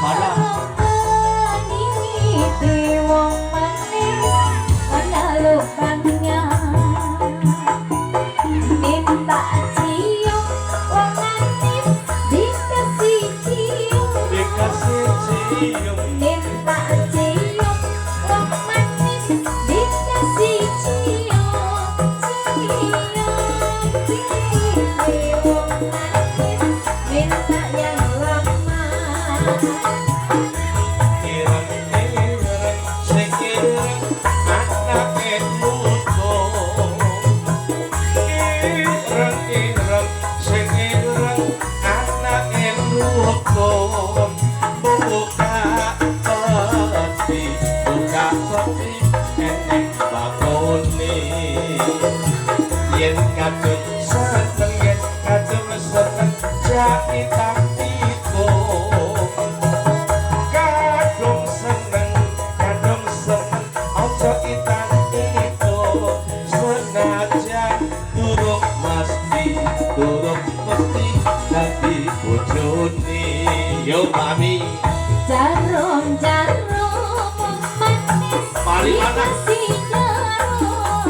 Jarum peniti wong manis mana lubangnya. Minta cium wong manis dikasih cium. Dikasih cium. Minta cium wong manis dikasih cium. Cium pipi wong manis minta yang lama. Ireng ireng sing ireng anake lutung. Ireng ireng sing ireng anake lutung. Buka peti, buka peti, eneng bakone. Yen kadung seneng, yen kadung seneng, jaitan itu. Kadung seneng, kadung seneng, aja itan itu. Senajan durung mesti, durung mesti dadi bojone. Yo mami. Jarum jarum wong manis Paling mana? dikasih jarum.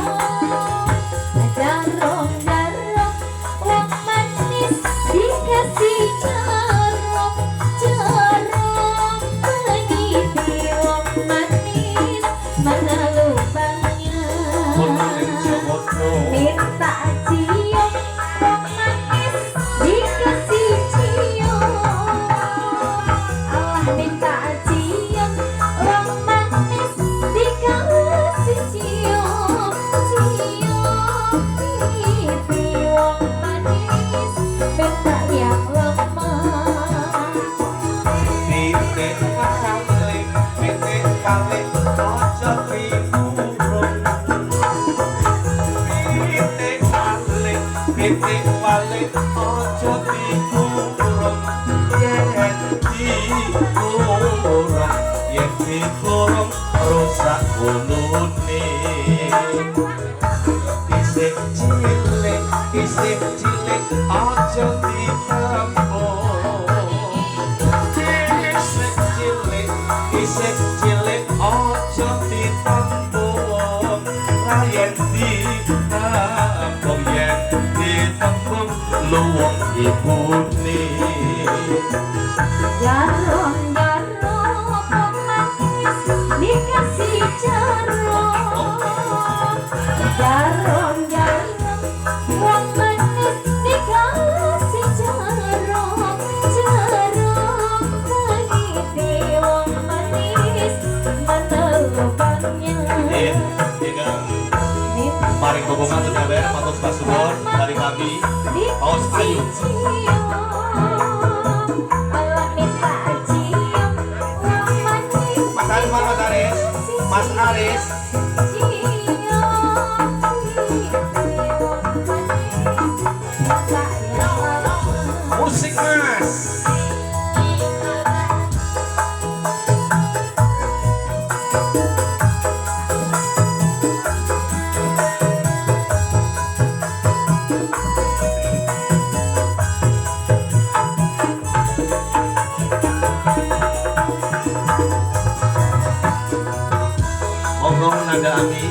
Jarum jarum wong manis dikasih jarum. Jarum peniti wong manis mana lubangnya. Minta cium wong manis dikasih cium. Allah minta cium wong manis dikasih cium. Cium pipi wong manis minta yang lemah. Pitik walik, pitik walik, aja diurung. Pitik walik, pitik walik, aja diurung. Yen diurung, yen diurung, rusak wulune. Isih cilik, isih cilik, aja ditembung. Isih cilik, isih cilik, aja ditembung. Ra yen ditembung, yen ditembung, luwung ibune. Jarum jarum wong manis dikasih jarum. Jarum jarum wong manis dikasih jarum. Jarum peniti wong manis mana lubangnya. Nggih, ingkang paring bebungah tenaber matur sembah suwun dari kami Paus Ayu. Dikasih cium. Allah minta cium wong manis. Mas Aris, mana Mas Aris? Mas Aris. Cium pipi wong manis minta yang lama. Musik, Mas. Monggo nanda ami.